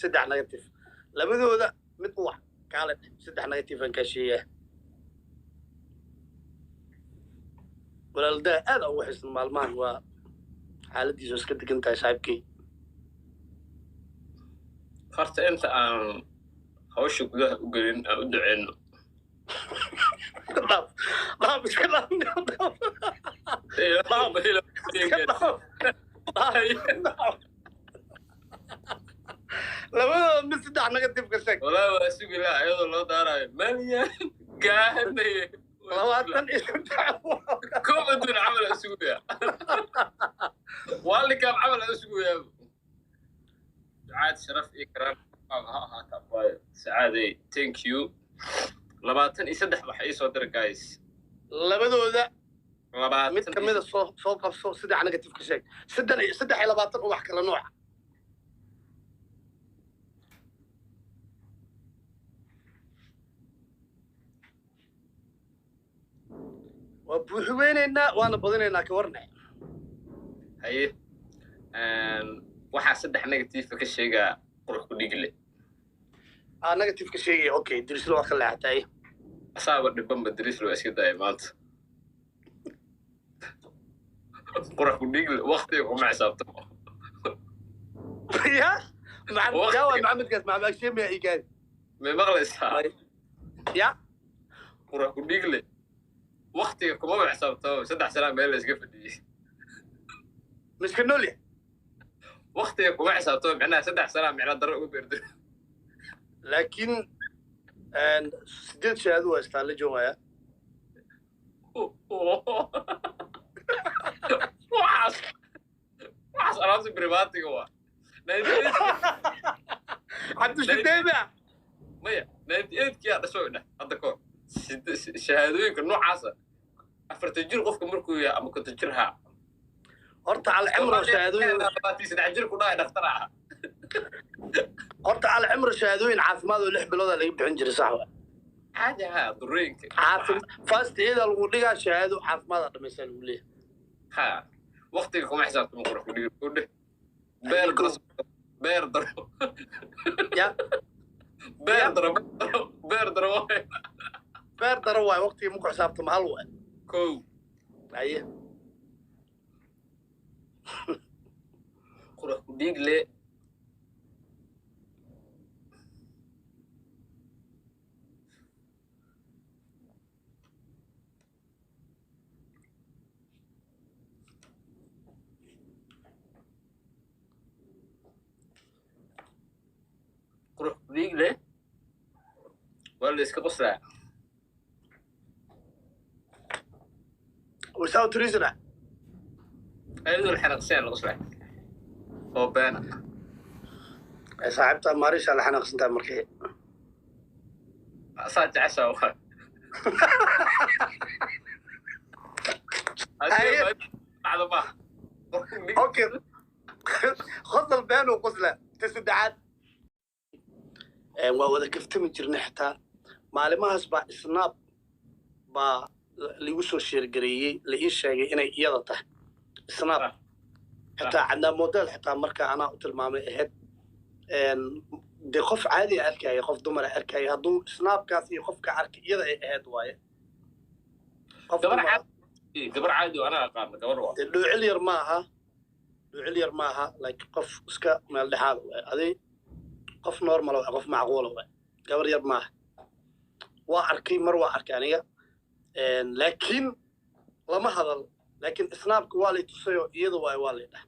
Saddex negative labadooda mid u wac, kaale dheh, saddex negative aan kaa sheegaa. Walaaldaa aad aan ugu xisan maalmahan, waa xaaladiisu iska degan tahay, saaxiibkey. Horta inta aan hawsha gudaha u gelin, aan u duceyno. Dhaaf, dhaaf, iska dhaaf, dhaaf, iska dhaaf, dhaaf. Labadooda mid saddex negative ka sheeg. Walaa waa sugi laha iyadoo loo daarayo malyan gaanaye. 23. Koob adduun camal aan sugayaa, waalikaab camal aan sugayaa. Ducaad sharaf iyo karaam ha ahaata. Abaayo Sacaadey, thank you. 23 waxa ii soo dira, guys. Labadooda 20 mid kamida soo qabso, saddex negative ka sheeg. 23 ubax kala nooca. Waa buuxi weynaynaa, waana badinaynaa, ka warne. Haye, waxaa saddex negative ka sheegaa Qurux ku Dhigle. Aa negative ka sheegaya, okay. Dirisla waa ka leexatay. Asaaba dhibanba, Dirisla waa iska daaya maanta. Qurux ku Dhigle waktiga kuma xisaabtamo. Ya Maxamed, yaa waa Maxamedkaas, Maxamed Agshemiya ii gaari. May maqlaysaa? Ya. Qurux ku Dhigle waktiga kumaba xisaabtamo, 3 sanaa meel la iska fadhiyey. Miska nool yahay. Waktiga kuma xisaabtamo, micnaha 3 sanaa micna daro uga beerdo. Laakiin 8 shahaado waa istaa la joogaya. Waxaas alaabta private-iga waa. Cabdishadeeba. Maya, 98 kiyaa dhasho dheh hadda kahor. Shahaadooyinka noocaasa 40 jir qofka markuu yahay ama 50 jir haa. Horta alcimro shahaadooyin 23 jir ku dhahay dhaktar ah. Horta alcimro shahaadooyin caafimaad oo 6 bilooda laga bixin jiray, sax wa? Caadi haa, durooyinka. First aid lagu dhigaa, shahaado caafimaad dhamaysaa lagu leeyahay. Ha, waktiga kuma xisaabtamo Qurux ku Dhigi ku dheh. Beer daro, beer daro. Ya. Beer daro, beer daro, beer daro waay. Beer daro waay, waqtiga maku xisaabtamo, hal waay. Kow. Haye. Qurux ku Dhiigle Qurux ku Dhiigle waa la iska qoslaa. Without reason ah. Ayadoo la xanaaqsan la qoslaa oo beena. Ay saaxiibta Marisha la xanaaqsantahay markii. Saa jeceshaa waa. Haye. Dhacdo maaha. Okay, qosol been uu qosla. Ta saddexaad waa wada kaftami jirnay, xitaa maalimahaas baa snap baa liigu soo share-gareeyey, la ii sheegay inay iyada tahay snap. Xitaa Cadnaan Model xitaa marka anaa u tilmaamay ahayd. Dee qof caadi a arkaya, qof dumara arkaya, hadduu snapkaas iyo qofka arkay iyada ay ahayd waaye. Qof gabar dumar ah. Caadi, gabar caadi oo anaa aqaana, gabar waa. Dee dhoocil yar ma aha, dhoocil yar ma aha, like qof iska meel dhexaad waay, adi qof normal waay, qof macquula waay, gabar yar maaha. Waa arkay mar, waa arkay aniga, laakiin lama hadal. Laakiin snapka waa lay tusayoo iyada waay, waa lay dhah,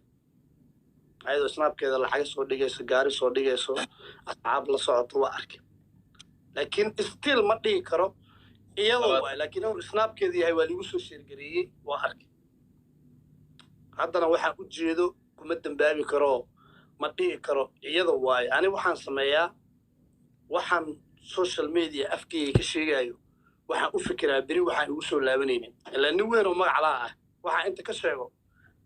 ayadoo snapkeeda lacaga soo dhigayso, gaari soo dhigayso, asxaab la socoto, waa arkay. Laakiin still ma dhigi karo iyada waay, laakiin inuu snapkeeda yahay waa liigu soo share-gareeyey, waa arkay. Haddana waxaan u jeedo kuma dambaabi karo, ma dhihi karo iyada waayo. Ani waxaan sameeyaa, waxaan social media afkeyga ka sheegayo, waxaan u fikiraa beri waxaan igu soo laabanaynin, ilaa nin weyn oo magaclaa ah waxaan inta ka sheego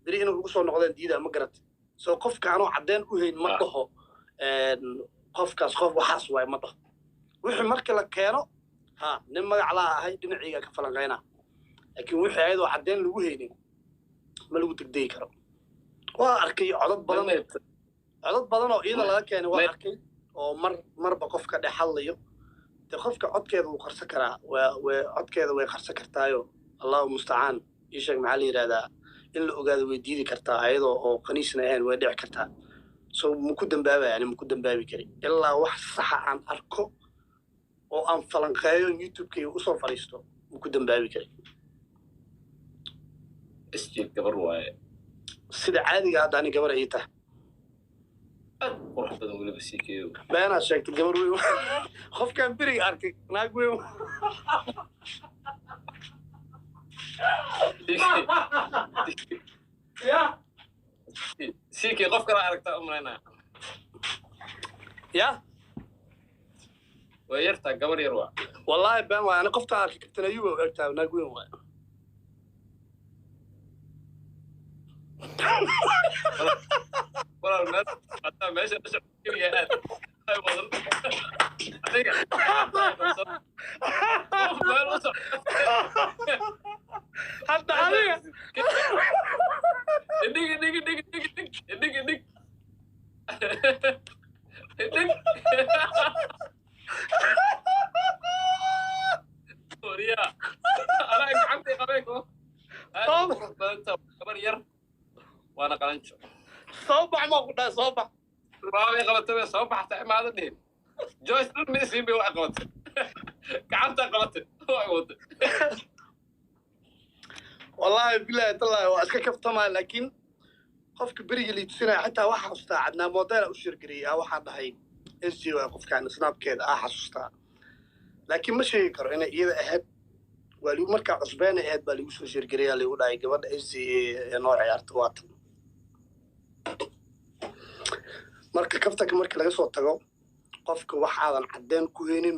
beri inuu igu soo noqdeen diida, ma garat? So qofka anoo caddeyn u hayn ma dhaho qofkaas qof waxaas waay, ma dhaho. Wixii marka la keeno, ha nin magaclaa ahay, dhinacayga ka falanqaynaa, laakiin wixii ayadoo caddeyn lagu haynin ma lagu degdegi karo. Waa arkay codad badan, codad badan oo iyada laga keenay, waa arkay. Oo mar marba qofka dhex hadlayo dee, qofka codkeeda wuu qarsan karaa, waa way codkeeda way qarsan kartaayo. Allahu mustacaan. Ii sheeg, maxaa la yidhahdaa, in la ogaado way diidi kartaa ayadoo oo qaniisna ahayn, way dhici kartaa. So maku dambaabaya, ani maku dambaabi kari ilaa wax saxa aan arko oo aan falanqeeyo, YouTube-kayga usoo fadhiisto, maku dambaabi kari. SJ gabar waaye. Sida caadiga hadda ani gabar ii tahay. Aad u qurux badan weliba, CK-o. Beenaad sheegtay, gabar weyn. Qofkaan beriga arkay naag weyn. Ya. CK, qof kala aragtaa u malaynaya. Ya. Way yartaa, gabar yar waa. Wallaahi been waay, ani qoftaan arkay Kabtan Ayuba u egtaa, naag weyn waay. Walaal, meel hataa meesha la socdo keliya aad ay wadan adiga qof meel u socdo. Hadda adiga. Idhig, idhig, idhig, idhig, idhig, idhig, idhig, idhig. Oriya anaa gacantay qabeen ko aad u qurux badan tahay, gabar yar waana qalanjo. Soo bax maa ku dhahay, soo bax. Waabay qabatay, way soo baxtay, imaada dhihin Joyce dhan ma isiin bay, waa qabatay, gacantaa qabatay, waa waday. Wallaahi bilahi tallahi waa iska kaftamaa, laakiin qofka beriga liitusinaya xitaa waxaa xasuustaa Cadnaan modela u shirgariyay ah, waxaan dhahay SJ waa qofkaan, snapkeeda ah xasuustaa, laakiin ma sheegi karo inay iyada ahayd. Waa ligu markaa cusbeena ahayd baa ligu soo shirgariyaa, ligu dhahay gabadha SJ ee noo ciyaarta waa tan. Marka kaftanka marka laga soo tago, qofka wax aadan caddeen ku haynin.